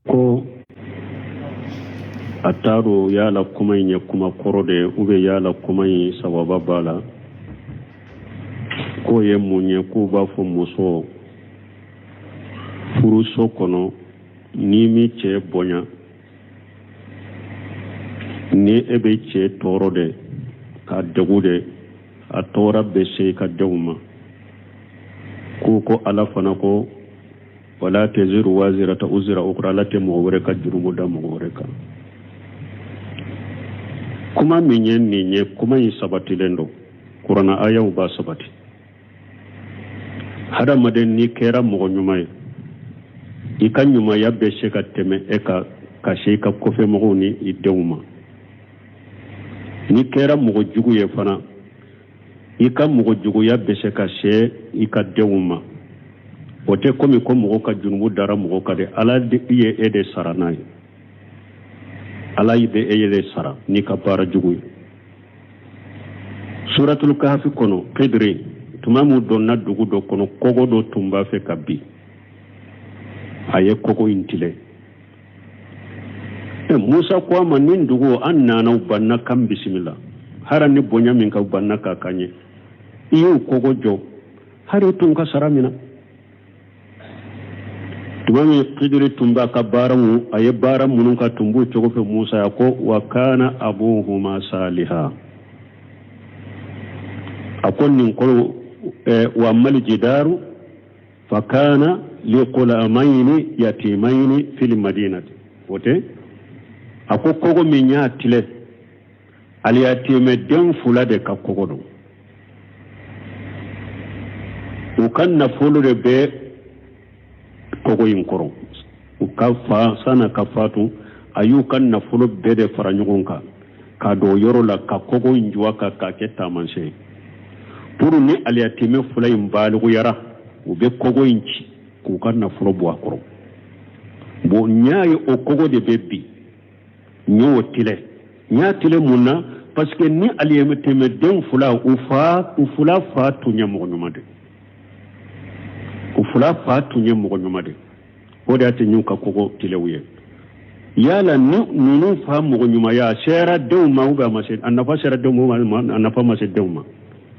Ko a t'a dɔn yala kuma in ye kuma kɔrɔ de ye ou bien yala kuma in sawaba b'a la. K'o ye mun ye? K'u b'a fɔ muso furuso kɔnɔ, n'i m'i cɛ bonya, ni e bɛ cɛ tɔɔrɔ de k'a degu de, a tɔɔrɔ bɛ se i ka denw ma. K'u ko Ala fana ko wala taziru wazirata uzira ukra, Ala tɛ mɔgɔ wɛrɛ ka jurumu da mɔgɔ wɛrɛ kan. Kuma min ye nin ye, kuma in sabatilen don, kurana ayaw b'a sabati. Hadamaden, n'i kɛra mɔgɔ ɲuman ye, i ka ɲumanya bɛ se ka tɛmɛ e kan ka se i ka kɔfɛmɔgɔw ni i denw ma. N'i kɛra mɔgɔ jugu ye fana, i ka mɔgɔ juguya bɛ se ka se i ka denw ma. O tɛ komi ko mɔgɔ ka junubu dara mɔgɔ kan dɛ. Ala ye e de sara n'a ye, Ala bɛ e de sara n'i ka baara jugu ye. Suratul Kahafi kɔnɔ, Kidiri tuma min donna dugu dɔ kɔnɔ, kogo dɔ tun b'a fɛ ka bin, a ye kogo in tilen. Musa ko a ma, nin dugu an nana, u banna k'an bisimila, hara ni bonya min ka u banna k'a kan ye, i y'u kogo jɔ, hari tun ka sara mina. Tuma min Kidiri tun b'a ka baara, a ye baara minnu ka tun b'u cogo fɛ Musa ya ko wa kana abuhuma saliha. A ko nin ko wa amal jidaru fa kana li gulamaini yatimaini fil madinati. O tɛ, a ko kogo min y'a tile, aliyatimɛ den fila de ka kogo don, u ka nafolo de bɛ kogo in kɔrɔ. U ka fa san'a ka fatu, a y'u ka nafolo bɛɛ de fara ɲɔgɔn kan k'a don yɔrɔ la, ka kogo in jɔ kan k'a kɛ taamasiyɛn ye pour ni aliyatimɛ fila in baliguyara, u bɛ kogo in ci k'u ka nafolo bɔ a kɔrɔ. Bon, n y'a ye o kogo de bɛ bi, n y'o tile. N y'a tile mun na? Parce que ni aliyatimɛ den fila, u fa, u fila fa tun ye mɔgɔ ɲuman de, u fila fa tun ye mɔgɔ ɲuman de. O de y'a to n y'u ka kogo tile u ye. Yala ni ninnu fa mɔgɔ ɲumanya sera denw ma ou bien a ma se? A nafa sera denw ma, a nafa ma se denw ma?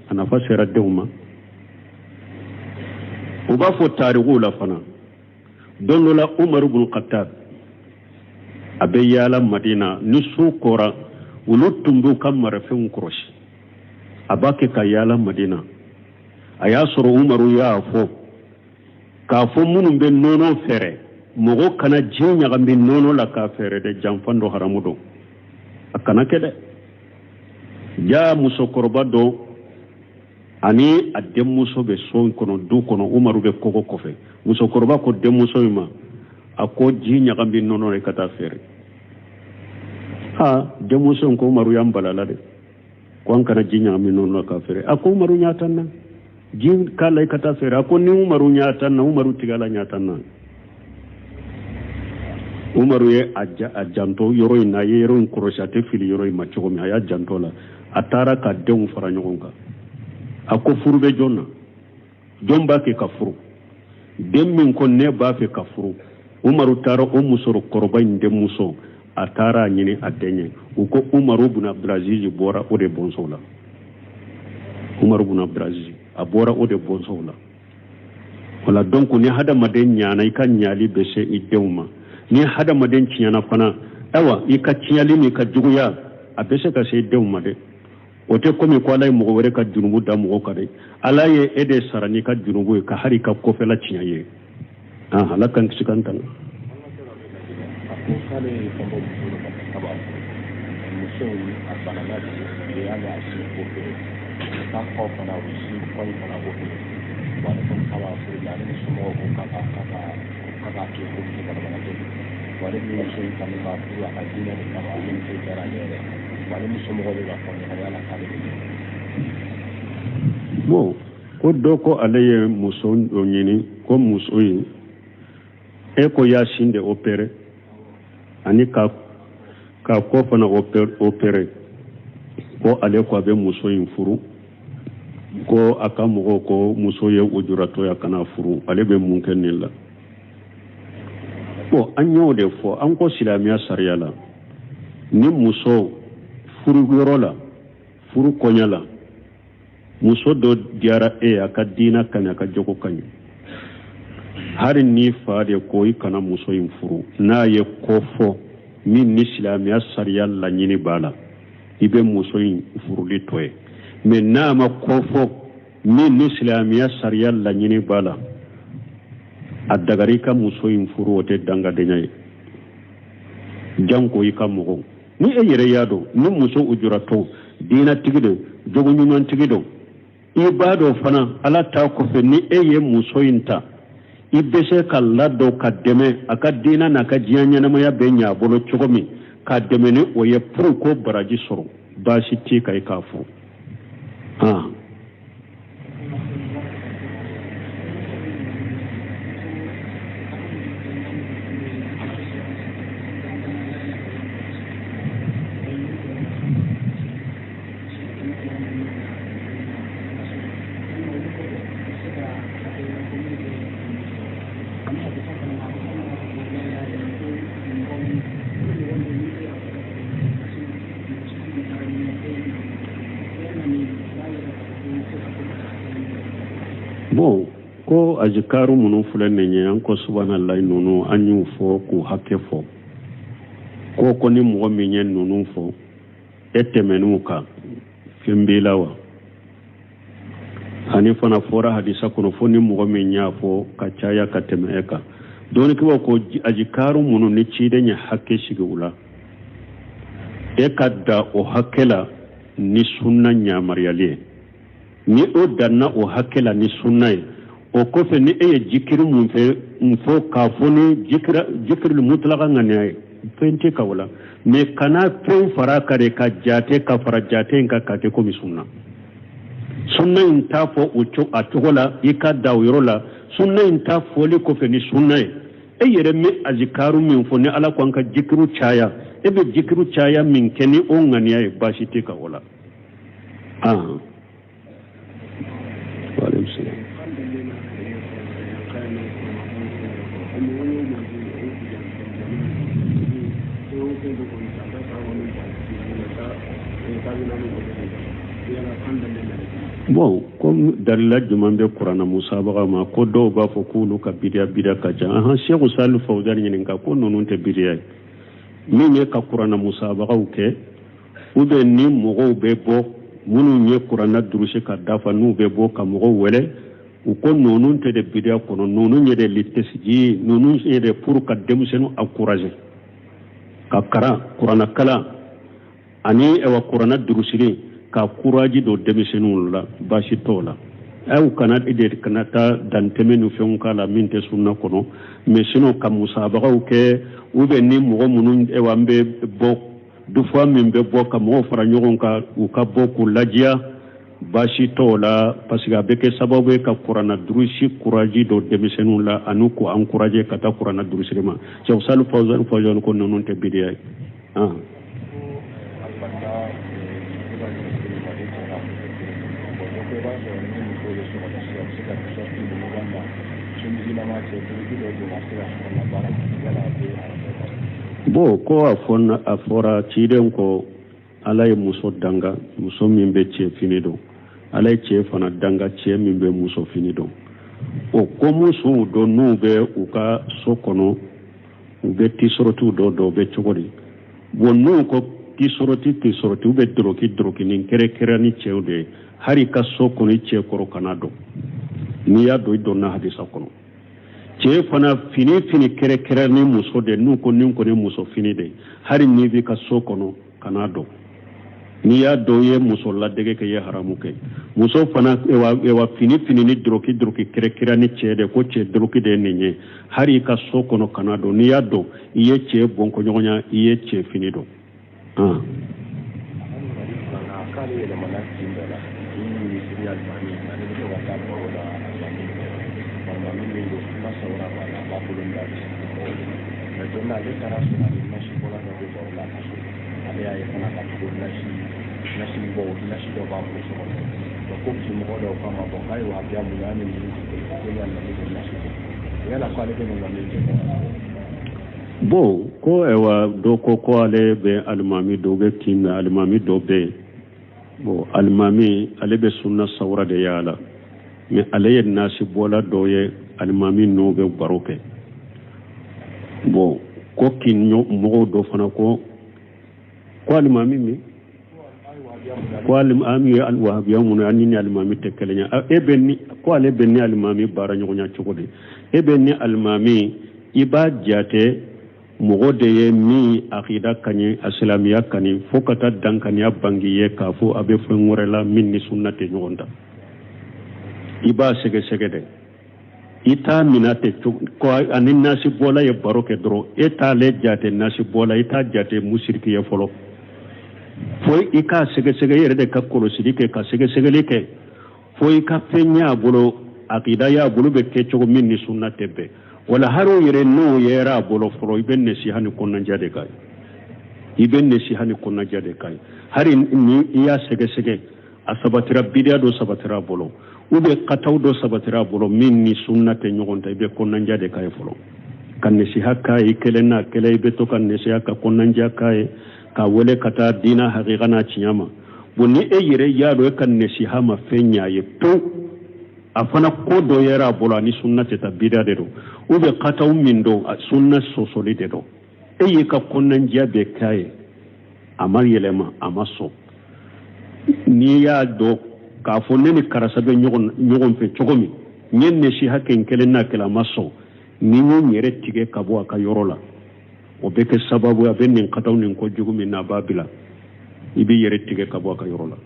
A nafa sera denw ma. U b'a fɔ tarikuw la fana, don dɔ la Umaru bun Khattab a bɛ yaala Madina, ni su kora, olu tun b'u ka marafɛnw kɔlɔsi. A b'a kɛ ka yaala Madina, a y'a sɔrɔ Umaru y'a fɔ k'a fɔ minnu bɛ nɔnɔ feere, mɔgɔ kana ji ɲagami nɔnɔ la k'a feere dɛ, janfan don, haramu don, a kana kɛ dɛ. Ja musokɔrɔba dɔ ani a denmuso bɛ so in kɔnɔ, du kɔnɔ. Umaru bɛ kogo kɔfɛ. Musokɔrɔba ko denmuso in ma, a ko ji ɲagami nɔnɔ la ka taa feere. Ha, denmuso in ko Umaru y'an balala dɛ, ko an kana ji ɲagami nɔnɔ la k'a feere. A ko Umaru ɲɛ t'an na, ji k'a la i ka taa feere. A ko ni Umaru ɲɛ t'an na, Umaru tigala ɲɛ t'an na. Umaru ye a janto yɔrɔ in na, a ye yɔrɔ in kɔlɔsi, a tɛ fili yɔrɔ in ma cogo min, a y'a janto la. A taara ka denw fara ɲɔgɔn kan, a ko furu bɛ jɔn na? Jɔn b'a kɛ ka furu? Den min ko ne b'a fɛ ka furu, Umaru taara o musokɔrɔba in denmuso, a taara a ɲini a den ye. U ko Umaru bun Abdulaziz bɔra o de bɔnsɔnw la. Umaru bun Abdulaziz, a bɔra o de bɔnsɔnw la. Wala donc ni hadamaden ɲana, i ka ɲali bɛ se i denw ma. Ni hadamaden tiɲɛna fana, ayiwa, i ka tiɲɛli n'i ka juguya, a bɛ se ka se i denw ma dɛ. O tɛ komi ko Ala ye mɔgɔ wɛrɛ ka junubu da mɔgɔ kan dɛ. Ala ye e de sara n'i ka junubu ye ka hali i ka kɔfɛla tiɲɛ ye. Ala k'an kisi k'an tanga. Muso in a banana de, o y'a a sin opéré k'a kɔ fana, o sin kɔ in fana opéré. Bon, ale kɔni k'a b'a furu, mais ale ni somɔgɔw ko k'a to yen, ko muso banabagatɔ don. Bon, ale bɛ muso in kanu k'a furu a ka diinɛ de kama, ale muso diyara ale yɛrɛ. Bon, ale ni somɔgɔw bɛ ka fɔ ɲɔgɔn yala k'ale bɛ kɛ. Bon, ko dɔ ko ale ye muso dɔ ɲini, ko muso in e ko y'a sin de opéré ani ka kɔ fana opéré, ko ale ko a bɛ muso in furu, ko a ka mɔgɔw ko muso ye ujuratɔ ye, a kana furu. Ale bɛ mun kɛ nin la? Bon, an y'o de fɔ, an ko silamɛya sariya la, ni muso furuyɔrɔ la, furu koɲa la, muso dɔ diyara e ye, a ka diina ka ɲi, a ka jogo ka ɲi, hali n'i fa de ko i kana muso in furu, n'a ye ko fɔ min ni silamɛya sariya laɲini b'a la, i bɛ muso in furuli to yen. Mais n'a ma ko fɔ min ni silamɛya sariya laɲini b'a la, a dagara i ka muso in furu, o tɛ dangadenya ye. Janko i ka mɔgɔw, ni e yɛrɛ y'a dɔn ni muso ujuratɔ diinatigi don, jogo ɲumantigi don, i b'a dɔn fana ala ta kɔfɛ, ni e ye muso in ta, i bɛ se ka ladon ka dɛmɛ a ka diina n'a ka diɲɛ ɲɛnamaya bɛ ɲɛ a bolo cogo min, ka dɛmɛ ni o ye pour ko baraji sɔrɔ, baasi t'i kan i k'a furu. Bon, ko azikaru minnu filɛ nin ye, an ko subahanallahi ninnu, an y'u fɔ k'u hakɛ fɔ, ko ni mɔgɔ min ye ninnu fɔ, e tɛmɛn'u kan, fɛn b'i la wa? Ani fana fɔra hadisa kɔnɔ fo ni mɔgɔ min y'a fɔ ka caya ka tɛmɛ e kan. Dɔnnikɛbaw ko azikaru minnu ni ciden ye hakɛ sigi u la, e ka da o hakɛ la ni sunna yamaruyali ye. Ni o danna o hakɛ la ni sunna ye, o kɔfɛ ni e ye jikiri mun fɛ n fɔ k'a fɔ ni jikiri mutlaka ŋaniya ye, fɛn tɛ ka o la. Mais kana fɛn fara kan de ka jate ka fara jate in kan k'a kɛ komi sunna. Sunna in t'a fɔ o a cogo la, i ka da o yɔrɔ la. Sunna in ta fɔli kɔfɛ ni sunna ye, e yɛrɛ bɛ azikaru min fɔ, ni ala ko an ka jikiru caya, e bɛ jikiru caya min kɛ ni o ŋaniya ye, baasi tɛ ka o la. Bon, comme dalila jumɛn bɛ kuranna musabaga ma, ko dɔw b'a fɔ k'olu ka bidiya bidiya ka ca. Ahan, Seku Salihu Fawzani ɲininka ko ninnu tɛ bidiya ye. Min ye ka kuranna musabagaw kɛ, ou bien ni mɔgɔw bɛ bɔ minnu ye kuranna durusi ka dafa, n'u bɛ bɔ ka mɔgɔw wele, u ko ninnu tɛ de bidiya kɔnɔ, ninnu ye de litɛsiji, ninnu ye de pour ka denmisɛnninw encourager ka karan kuranna kalan ani ɛwa kuranna durusili, ka courage don denmisɛnninw la, baasi t'o la. Aw kana de kana taa dantɛmɛ ni fɛnw k'a la min tɛ sunna kɔnɔ. Mais sinon ka musabagaw kɛ, ou bien ni mɔgɔ minnu ɛwa n bɛ bɔ dufa min bɛ bɔ ka mɔgɔw fara ɲɔgɔn kan, u ka bɔ k'u ladiya, baasi t'o la, parce que a bɛ kɛ sababu ye ka kuranna durusi courage don denmisɛnninw la ani k'u encourager ka taa kuranna durusili ma. Sɛku Salihu Fawzani ko ninnu tɛ bidiya ye. Bon, ko a fɔra ciden ko ala ye muso danga, muso min bɛ cɛ fini don, ala ye cɛ fana danga, cɛ min bɛ muso fini don. O ko musow dɔ n'u bɛ u ka so kɔnɔ, u bɛ tisɔrɔtiw dɔ dɔw bɛ cogo di? Bon, n'u ko tisɔrɔti tisɔrɔti, u bɛ doroki doroki nin kɛrɛkɛrɛ ni cɛw de ye, hali ka so kɔnɔ i cɛ kɔrɔ kana don, n'i y'a don i donna hadisa kɔnɔ. Cɛ fana fini fini kɛrɛkɛrɛ ni muso de, n'u ko nin kɔni muso fini de, hali n'i b'i ka so kɔnɔ kana don, n'i y'a dɔn i ye muso ladege kɛ, i ye haramu kɛ. Muso fana ewa fini fini ni doroki doroki kɛrɛkɛrɛ ni cɛ de, ko cɛ doroki de ye nin ye, hali i ka so kɔnɔ kana don, n'i y'a dɔn i ye cɛ bɔnkɔɲɔgɔnya, i ye cɛ fini don. Bon, ko ayiwa, dɔ ko ko ale bɛ alimami dɔ bɛ kin na, alimami dɔ bɛ yen. Bon, alimami ale bɛ sunna sawura de yaala, mais ale ye nasi bɔla dɔ ye, alimami n'o bɛ baro kɛ. Bon, ko kin mɔgɔw dɔ fana ko ko alimami min ko alimami ye wahabiya minnu ani ni alimami tɛ kelen ye. E bɛ ni ko ale bɛ ni alimami baara ɲɔgɔnya cogo di? E bɛ ni alimami, i b'a jate mɔgɔ de ye min akida ka ɲi, a silamɛya ka ɲi, fo ka taa dankaniya bangi ye k'a fɔ a bɛ fɛn wɛrɛ la min ni sunna tɛ ɲɔgɔn ta. I b'a sɛgɛsɛgɛ dɛ, i t'a minɛ tɛ ko ani nasi bɔla ye baro kɛ dɔrɔn, e t'ale jate nasi bɔla, i t'a jate musiriki ye fɔlɔ, fo i k'a sɛgɛsɛgɛ, i yɛrɛ de ka kɔlɔsili kɛ, ka sɛgɛsɛgɛli kɛ, fo i ka fɛn y'a bolo, akida y'a bolo bɛ kɛ cogo min ni sunna tɛ bɛn. Wala hari o yɛrɛ n'o yɛrɛ a bolo fɔlɔ, i bɛ nasiha ni kɔnɔnajɛ de k'a ye, i bɛ nasiha ni kɔnɔnajɛ de k'a ye. Hari ni i y'a sɛgɛsɛgɛ, a sabatira bidiya dɔ sabatira a bolo, ou bien kataw dɔ sabatira a bolo min ni sunna tɛ ɲɔgɔn ta, i bɛ kɔnɔnajɛ de k'a ye fɔlɔ, ka nasiha k'a ye. I kelen n'a kelen, i bɛ to ka nasiha, ka kɔnɔnajɛ k'a ye, k'a wele ka taa diina hakika n'a tiɲɛ ma. Bon, ni e yɛrɛ y'a dɔn e ka nasiha ma fɛn ɲɛ a ye pewu, a fana ko dɔ yɛrɛ a bolo, a ni sunna tɛ taa, bidiya de don, ou bien kataw min don, sunna sɔsɔli de don, e y'i ka kɔnɔnajɛ bɛɛ k'a ye, a ma yɛlɛma, a ma sɔn, n'i y'a dɔn k'a fɔ ne ni karisa bɛ ɲɔgɔn fɛ cogo min, n ye nasiha kɛ n kelen n'a kelen, a ma sɔn, ni n ye n yɛrɛ tigɛ ka bɔ a ka yɔrɔ la, o bɛ kɛ sababu ye a bɛ nin kataw nin ko jugu min na, a b'a bila. I b'i yɛrɛ tigɛ ka bɔ a ka yɔrɔ la,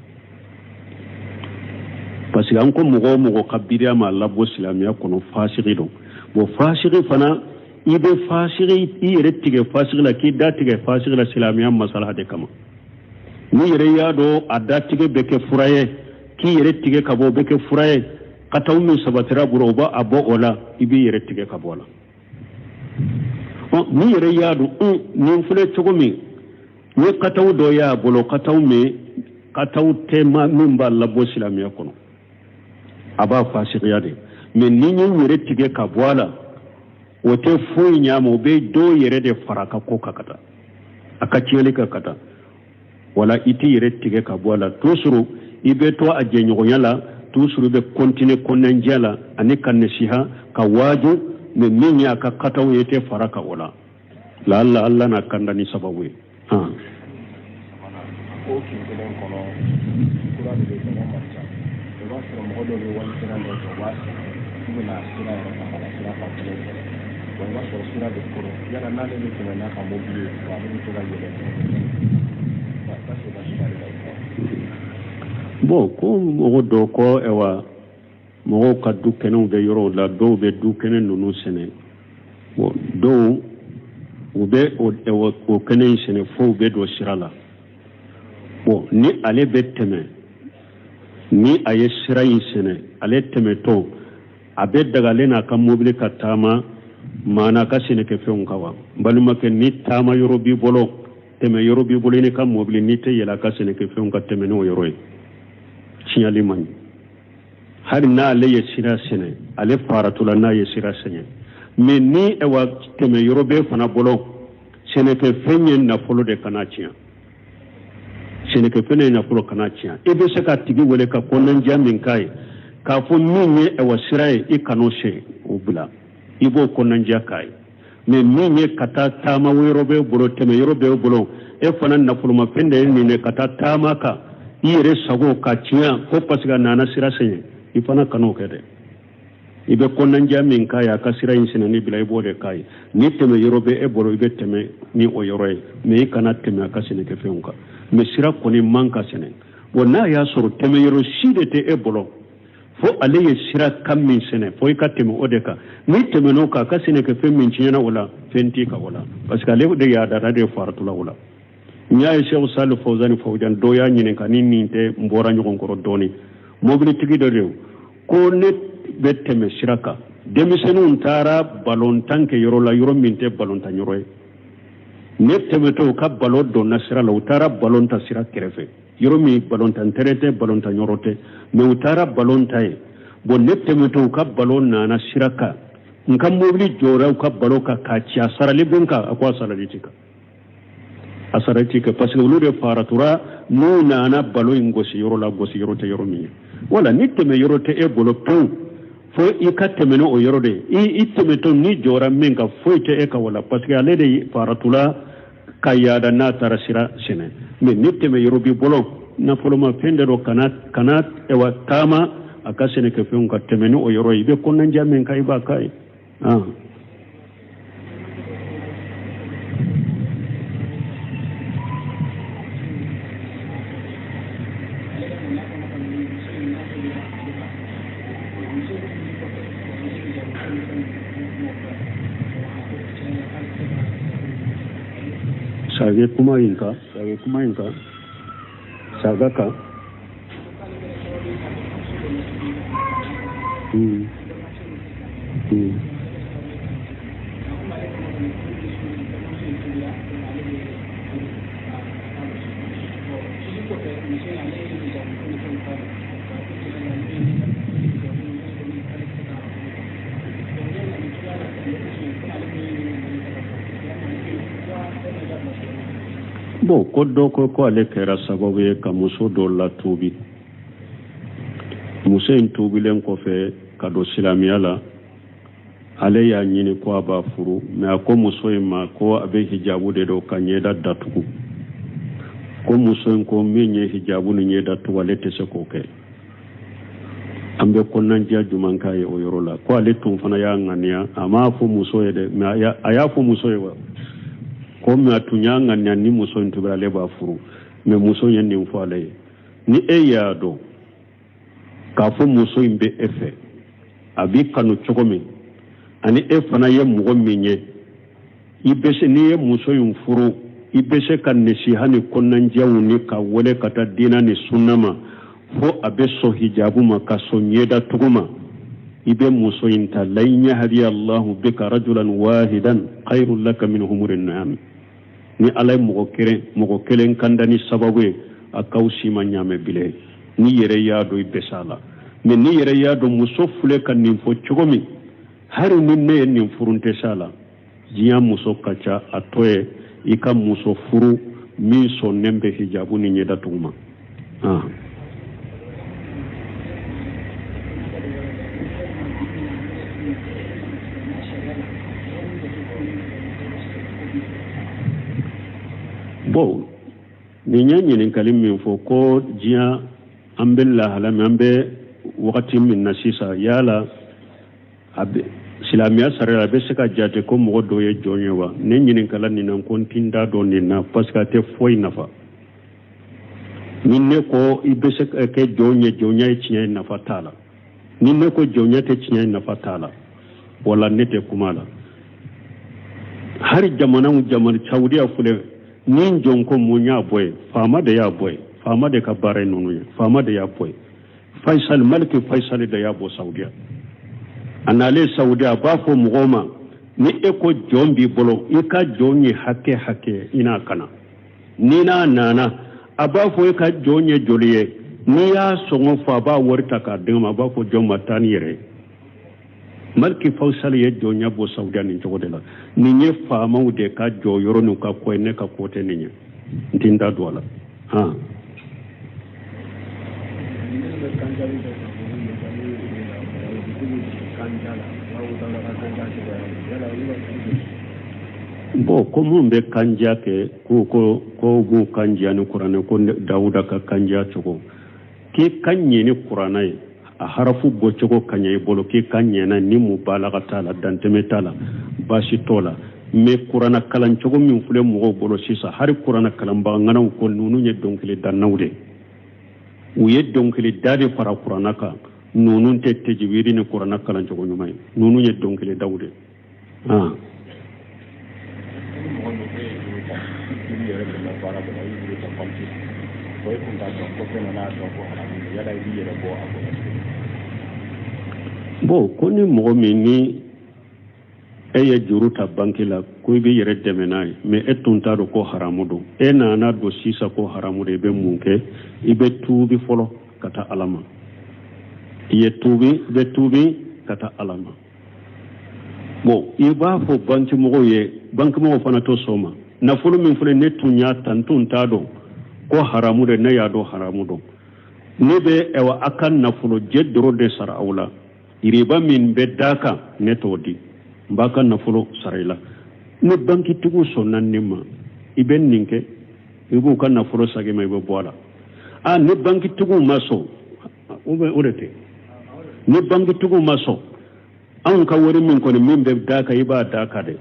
parce que an ko mɔgɔ o mɔgɔ ka bidiya ma labɔ silamɛya kɔnɔ, fasigi don. Bon, fasigi fana, i bɛ fasigi, i yɛrɛ tigɛ fasigi la, k'i da tigɛ fasigi la silamɛya masalaha de kama. N'i yɛrɛ y'a dɔn a datigɛ bɛ kɛ fura ye, k'i yɛrɛ tigɛ ka bɔ, o bɛ kɛ fura ye, kataw min sabatira bolo, o b'a bɔ o la, i b'i yɛrɛ tigɛ ka bɔ a la. N'i yɛrɛ y'a dɔn nin filɛ cogo min, n ye kataw dɔ y'a bolo, kataw min kataw tɛ min b'a labɔ silamɛya kɔnɔ, a b'a fasigiya de, mais ni n ye n yɛrɛ tigɛ ka bɔ a la, o tɛ foyi ɲa ma, o bɛ dɔw yɛrɛ de fara a ka ko kan ka taa a ka tiɲɛli kan ka taa. Wala i t'i yɛrɛ tigɛ ka bɔ a la, toujours i bɛ to a jɛɲɔgɔnya la, toujours i bɛ continuer kɔnɔnajɛ la ani ka nasiha, ka waaju, mais min ye a ka kataw ye, i tɛ fara ka o la. Laala Allah n'a kanda ni sababu ye. Ko kin kelen kɔnɔ, kura de bɛ jama man ca, i b'a sɔrɔ mɔgɔ dɔw bɛ wali sira dɔ jɔ, u b'a sɛnɛ, u bɛna sira yɛrɛ ta ka na sira fan kelen fɛ. Bon, i b'a sɔrɔ sira bɛ koron, yala n'ale bɛ tɛmɛ n'a ka mobili ye, ale bɛ to ka yɛlɛ, parce que baasi t'ale la? Bon, ko mɔgɔ dɔ ko ayiwa, mɔgɔw ka du kɛnɛw bɛ yɔrɔw la, dɔw bɛ du kɛnɛ ninnu sɛnɛ. Bon, dɔw u bɛ o kɛnɛ in sɛnɛ fo u bɛ don sira la. Bon, ni ale bɛ tɛmɛ, ni a ye sira in sɛnɛ, ale tɛmɛtɔ, a bɛ dagalen n'a ka mobili ka taama maana ka sɛnɛkɛfɛnw kan wa? N balimakɛ, ni taama yɔrɔ b'i bolo, tɛmɛ yɔrɔ b'i bolo, i ka mobili, n'i tɛ yɛlɛ a ka sɛnɛkɛfɛnw ka tɛmɛ n'o yɔrɔ ye, tiɲɛli man ɲi. Hali n'ale ye sira sɛnɛ, ale faratula n'a ye sira sɛnɛ, mais ni ayiwa tɛmɛ yɔrɔ b'e fana bolo, sɛnɛkɛfɛn ye nafolo de, kana tiɲɛ, sɛnɛkɛfɛn ye nafolo, kana tiɲɛ. I bɛ se ka tigi wele ka kɔnɔnajɛ min k'a ye, k'a fɔ min ye ayiwa sira ye, i kan'o sɛ o bila, i b'o kɔnɔnajɛ k'a ye. Mais min ye ka taa taama yɔrɔ b'e bolo, tɛmɛ yɔrɔ b'e bolo, e fana nafolomafɛn de ye nin ye, ka taa taama kan i yɛrɛ sago ka tiɲɛ ko parce que a nana sira sɛnɛ, i fana kan'o kɛ dɛ. I bɛ kɔnɔnajɛ min k'a ye, a ka sira in sɛnɛni bila, i b'o de k'a ye. Ni tɛmɛ yɔrɔ bɛ e bolo, i bɛ tɛmɛ ni o yɔrɔ ye, mais i kana tɛmɛ a ka sɛnɛkɛfɛnw kan. Mais sira kɔni man ka sɛnɛ. Bon, n'a y'a sɔrɔ tɛmɛ yɔrɔ si de tɛ e bolo, fo ale ye sira kan min sɛnɛ, fo i ka tɛmɛ o de kan, n'i tɛmɛn'o kan, a ka sɛnɛkɛfɛn min tiɲɛna o la, fɛn t'i kan o la, parce que ale de y'a dara de faratula o la. N y'a ye Seku Sali Fawzani Fawzani dɔ y'a ɲininka, ni nin tɛ n bɔra ɲɔgɔn kɔrɔ dɔɔnin, mobilitigi dɔ de ko ne bɛ tɛmɛ sira kan, denmisɛnninw taara balontan kɛ yɔrɔ la, yɔrɔ min tɛ balontan yɔrɔ ye, ne tɛmɛtɔ, u ka balon donna sira la, u taara balon ta sira kɛrɛfɛ, yɔrɔ min balontan tɛrɛn tɛ, balontan yɔrɔ tɛ, mais u taara balon ta yen. Bon, ne tɛmɛtɔ, u ka balon nana sira kan. N ka mobili jɔra u ka balo kan k'a ci, a sarali bɛ n kan. A ko a sarali t'i kan, a sarali t'i kan, parce que olu de faratura n'u nana balo in gosi yɔrɔ la, gosi yɔrɔ tɛ yɔrɔ min ye. Wala ni tɛmɛ yɔrɔ tɛ e bolo pewu, fo i ka tɛmɛ ni o yɔrɔ de ye. I tɛmɛtɔ n'i jɔra min kan, foyi tɛ e kan wala, parce que ale de faratula ka yaada n'a taara sira sɛnɛ. Mais ni tɛmɛ yɔrɔ b'i bolo, nafoloma fɛn de don, kana ewa taama a ka sɛnɛkɛfɛnw ka tɛmɛ ni o yɔrɔ ye. I bɛ kɔnɔnajɛ min kan, i b'a k'a ye. Sage kuma in kan, sage kuma in kan, saga kan. Bon, ko dɔ ko ko ale kɛra sababu ye ka muso dɔ latuubi. Muso in tuubilen kɔfɛ ka don silamɛya la, ale y'a ɲini ko a b'a furu, mais a ko muso in ma ko a bɛ hijabu de don ka ɲɛda datugu. Ko muso in ko min ye hijabu ni ɲɛda tugu, ale tɛ se k'o kɛ. An bɛ kɔnɔnajɛya jumɛn k'a ye o yɔrɔ la? Ko ale tun fana y'a ŋaniya, a m'a fɔ muso ye dɛ, mais a y'a fɔ muso ye wa ko mais a tun y'a ŋaniya ni muso in tubira, ale b'a furu, mais muso in ye nin fɔ ale ye. Ni e y'a dɔn k'a fɔ muso in bɛ e fɛ, a b'i kanu cogo min, ani e fana ye mɔgɔ min ye, i bɛ se, n'i ye muso in furu, i bɛ se ka nasiha ni kɔnɔnajɛw ni ka wele ka taa diina ni sunna ma, fo a bɛ sɔn hijabu ma, ka sɔn ɲɛdatugu ma, i bɛ muso in ta. Lan yahdiya Allahu bika rajulan wahidan khayrun laka min humuri na'am. Ni Ala ye mɔgɔ kelen kanda ni sababu ye, a k'aw si ma ɲaamɛ bilen. N'i yɛrɛ y'a dɔn i bɛ s'a la, mais n'i yɛrɛ y'a dɔn muso filɛ ka nin fɔ cogo min, hali ni ne ye nin furu, n tɛ s'a la. Diɲɛ muso ka ca, a tɔ ye i ka muso furu min sɔnnen bɛ hijabu ni ɲɛdatugu ma. Bon, nin ye ɲininkali min fɔ ko diɲɛ an bɛ lahala min, an bɛ wagati min na sisan, yala a bɛ silamɛya sariya a bɛ se ka jate ko mɔgɔ dɔ ye jɔn ye wa? Ne ɲininkala nin na ko n ti n da dɔn nin na, parce que a tɛ foyi nafa. Ni ne ko i bɛ se ka kɛ jɔn ye, jɔnya ye tiɲɛ ye, nafa t'a la. Ni ne ko jɔnya tɛ tiɲɛ ye, nafa t'a la. Wala ne tɛ kuma la. Hali jamanaw jamana, Saudiya filɛ ni jɔn ko mun y'a bɔ yen? Faama de y'a bɔ yen, faama de ka baara ye ninnu ye, faama de y'a bɔ yen. Faisal, Maliki Faisal de y'a bɔ Saudiya. A nalen Saudiya, a b'a fɔ mɔgɔw ma, ni e ko jɔn b'i bolo, i ka jɔn ye hakɛ hakɛ, i n'a kana. Ni n'a nana, a b'a fɔ e ka jɔn ye joli ye? N'i y'a sɔngɔ fɔ, a b'a wari ta k'a di ma, a b'a fɔ jɔn ma taa ni yɛrɛ ye. Maliki Faisal ye jɔnya bɔ Saudiya nin cogo de la. Nin ye faamaw de ka jɔyɔrɔ n'u ka ko ye, ne ka ko tɛ nin ye, n tɛ n da don a la. Han, bon, ko minnu bɛ kanja kɛ, ko b'u kanja ni kuranɛ, ko Dawuda ka kanja cogo, k'i ka ɲɛ ni kuranɛ ye, a harafu bɔcogo ka ɲɛ i bolo, k'i ka ɲɛna ni mubalaga t'a la, dantɛmɛ t'a la, baasi t'o la. Mais kuranɛ kalan cogo min filɛ mɔgɔw bolo sisan, hali kuranɛ kalanbaga ŋanaw ko ninnu ye dɔnkili dannaw de, u ye dɔnkili da de fara kuranɛ kan. Ninnu tɛ tɛjiwiri ni kuranɛ kalan cogo ɲuman ye, ninnu ye dɔnkili daw de. Bon, ko ni mɔgɔ min ni e ye juru ta banki la ko i b'i yɛrɛ dɛmɛ n'a ye, mais e tun t'a dɔn ko haramu don, e nana don sisan ko haramu don, i bɛ mun kɛ? I bɛ tuubi fɔlɔ ka taa Ala ma. I ye tuubi, i bɛ tuubi ka taa Ala ma. Bon, i b'a fɔ bankimɔgɔw ye, bankimɔgɔw fana to sɔn ma. Nafolo min filɛ, ne tun y'a ta, n tun t'a dɔn ko haramu de, ne y'a dɔn haramu don. Ne bɛ ayiwa a ka nafolo jɛ dɔrɔn de sara aw la. Riba min bɛ d'a kan, ne t'o di, n b'a ka nafolo sara i la. Ni bankitigiw sɔnna nin ma, i bɛ nin kɛ, i b'u ka nafolo sagin ma, i bɛ bɔ a la. A ni bankitigiw ma sɔn, o de tɛ. Ni bankitigiw ma sɔn, anw ka wari min kɔni min bɛ d'a kan, i b'a d'a kan dɛ.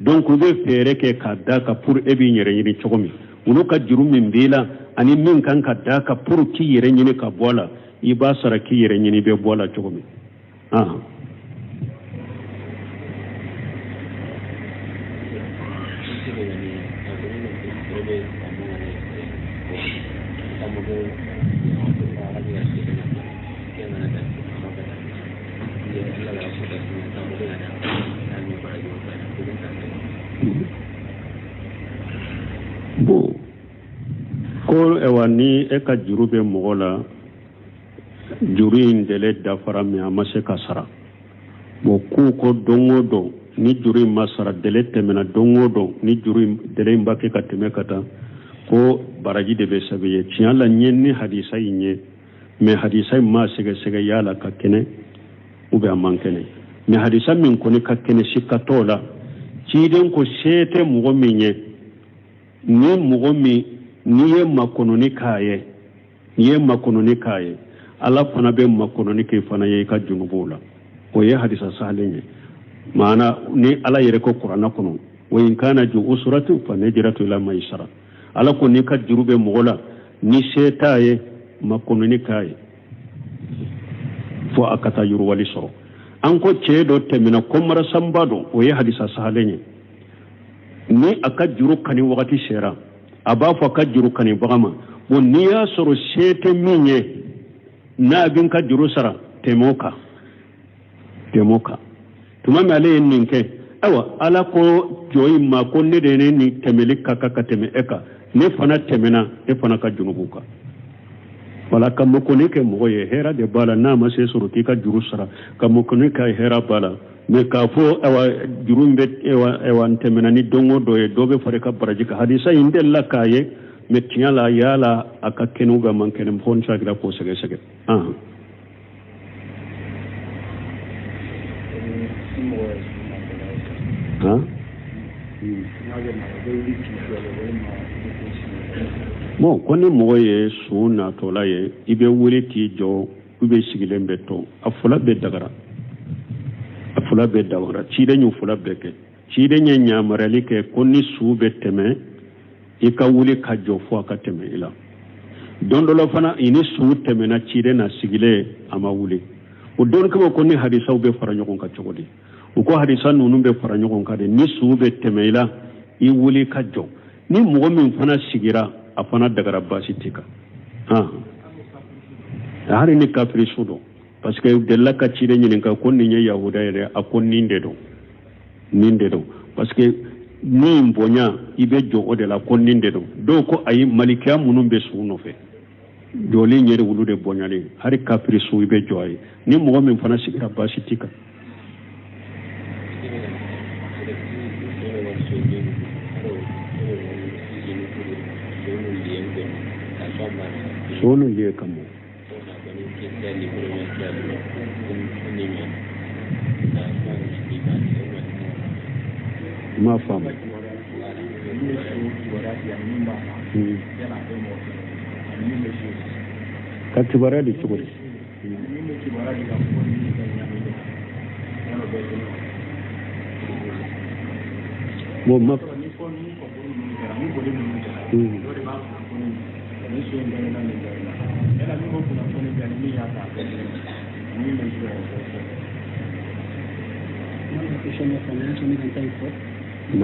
Donc u bɛ fɛɛrɛ kɛ k'a d'a kan pour e b'i yɛrɛ ɲini cogo min. Olu ka juru min b'i la ani min kan ka d'a kan pour k'i yɛrɛ ɲini ka bɔ a la, i b'a sara k'i yɛrɛ ɲini, i bɛ bɔ a la cogo min. Bon, ko ayiwa ni e ka juru bɛ mɔgɔ la, juru in délai dafara mais a ma se ka sara. Bon, k'u ko don o don ni juru in ma sara, délai tɛmɛna don o don, ni juru in délai in b'a kɛ ka tɛmɛ ka taa, ko baraji de bɛ sɛbɛn ye. Tiɲɛ la, n ye ni hadisa in ye, mais hadisa in ma sɛgɛsɛgɛ yala ka kɛnɛ ou bien a man kɛnɛ. Mais hadisa min kɔni ka kɛnɛ, sika t'o la, ciden ko se tɛ mɔgɔ min ye, ni mɔgɔ min n'i ye makɔnɔni k'a ye, n'i ye makɔnɔni k'a ye, Ala fana bɛ makɔnɔni k'i fana ye i ka junubuw la. O ye hadisa sahalen ye. Maana ni Ala yɛrɛ ko kuranna kɔnɔ, wa in kana ju usratu fa najratu ila maisara, Ala ko n'i ka juru bɛ mɔgɔ la, ni se t'a ye, makɔnɔni k'a ye fo a ka taa yiriwali sɔrɔ. An ko cɛ dɔ tɛmɛna ko marasanba don, o ye hadisa sahalen ye. Ni a ka juru kani wagati sera, a b'a fɔ a ka juru kanibaga ma, bon, n'i y'a sɔrɔ se tɛ min ye n'a bɛ n ka juru sara, tɛmɛ o kan, tɛmɛ o kan. Tuma min ale ye nin kɛ, ayiwa Ala ko jɔn in ma ko ne de ne ni tɛmɛli ka kan ka tɛmɛ e kan, ne fana tɛmɛna e fana ka junubu kan. Wala ka makɔnɔ kɛ mɔgɔ ye, hɛrɛ de b'a la. N'a ma se sɔrɔ k'i ka juru sara, ka makɔnɔ kɛ, hɛrɛ b'a la. Mais k'a fɔ ayiwa juru in bɛ ayiwa n tɛmɛna ni don o dɔ ye, dɔ bɛ fara i ka baraji kan, hadisa in delila k'a ye, mais tiɲɛ la, yala a ka kɛnɛ ou bien a man kɛnɛ, fo n sakira k'o sɛgɛsɛgɛ. Han bon, ko ni mɔgɔ ye su natɔla ye, i bɛ wuli k'i jɔ ou bien sigilen bɛ to, a fila bɛɛ dagara, a fila bɛɛ dagara. Ciden y'o fila bɛɛ kɛ. Ciden ye yamaruyali kɛ ko ni su bɛ tɛmɛ, i ka wuli ka jɔ fo a ka tɛmɛ i la. Don dɔ la fana, i ni su tɛmɛna ciden na sigilen, a ma wuli. O dɔnnikɛbaw ko ni hadisaw bɛ fara ɲɔgɔn kan cogo di? U ko hadisa ninnu bɛ fara ɲɔgɔn kan de. Ni su bɛ tɛmɛ i la, i wuli ka jɔ. Ni mɔgɔ min fana sigira, a fana dagara, baasi t'i kan. Hali ni kafiri su don, parce que delila ka ciden ɲininka ko nin ye yahuda ye dɛ, a ko nin de don, nin de don, parce que ni bonya i bɛ jɔ o de la, ko nin de don. Dɔw ko ayi, malikiya minnu bɛ su nɔfɛ jɔlen yɛrɛ, wulu de bonyalen, hali kafiri su i bɛ jɔ a ye. Ni mɔgɔ min fana sigira, baasi t'i kan. Sonu liye kamo. Ma faamu. Ka kibaruya di cogo di? Bon, ma. Ma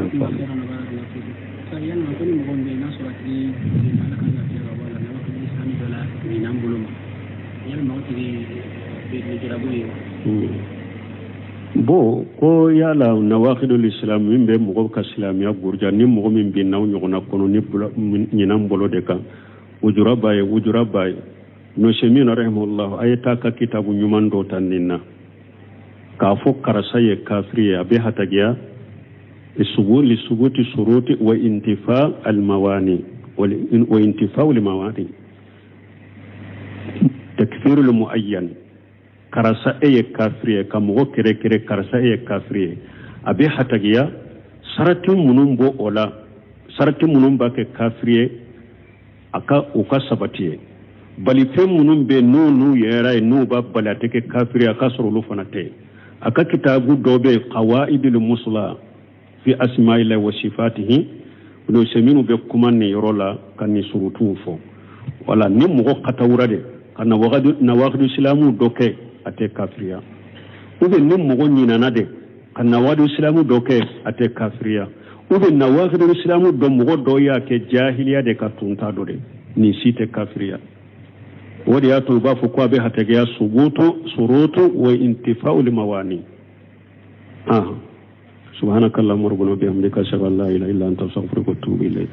faamu. Yalima ko ni mɔgɔ min bɛ yen n'a sɔrɔ a tigi Ala ka lafiya ka bɔ a la, n'a b'a fɔ ni dɔ la minɛn bolo ma, yalima o tigi bɛ lujurabu ye wa? Bon, ko yala nawakidul islam min bɛ mɔgɔ ka silamɛya buruja, ni mɔgɔ min binna o ɲɔgɔnna kɔnɔ ni ɲinan bolo de kan, ujura b'a ye, ujura b'a ye. Nusaimin rahimahullah, a ye taa ka kitabu ɲuman dɔ ta nin na. K'a fɔ karisa ye kafiri ye, a bɛ hatagiya li subuti suruti wa intifa almawani wa intifa almawani takfirul muayyan. Karisa e ye kafiri ye, ka mɔgɔ kɛrɛkɛrɛ, karisa e ye kafiri ye, a bɛ hatagiya sarati minnu bɔ o la, sarati minnu b'a kɛ kafiri ye, a ka u ka sabati ye. Balifɛn minnu bɛ n'u n'u yɛrɛ ye, n'u b'a bali a tɛ kɛ kafiri ye, a ka sɔrɔ olu fana tɛ. A ka kitabu dɔ bɛ yen, qawaidul musla fi asma'illahi wa sifatihi, olu se minnu bɛ kuma nin yɔrɔ la ka nin surutuw fɔ. Wala ni mɔgɔ katawura de ka nawakidu silamu dɔ kɛ, a tɛ kafiriya. Ou bien ni mɔgɔ ɲinana de ka nawakidu silamu dɔ kɛ, a tɛ kafiriya. Ou bien nawakidu silamu dɔ mɔgɔ dɔ y'a kɛ jahiliya de ka tunta dɔ de, nin si tɛ kafiriya. O de y'a to u b'a fɔ ko a bɛ hatagiya subutu surutu wa intifa'ul mawani. Ah, subhanakallahumma rabbana wa bihamdika, ashhadu an la ilaha illa anta, astaghfiruka wa atubu ilayk.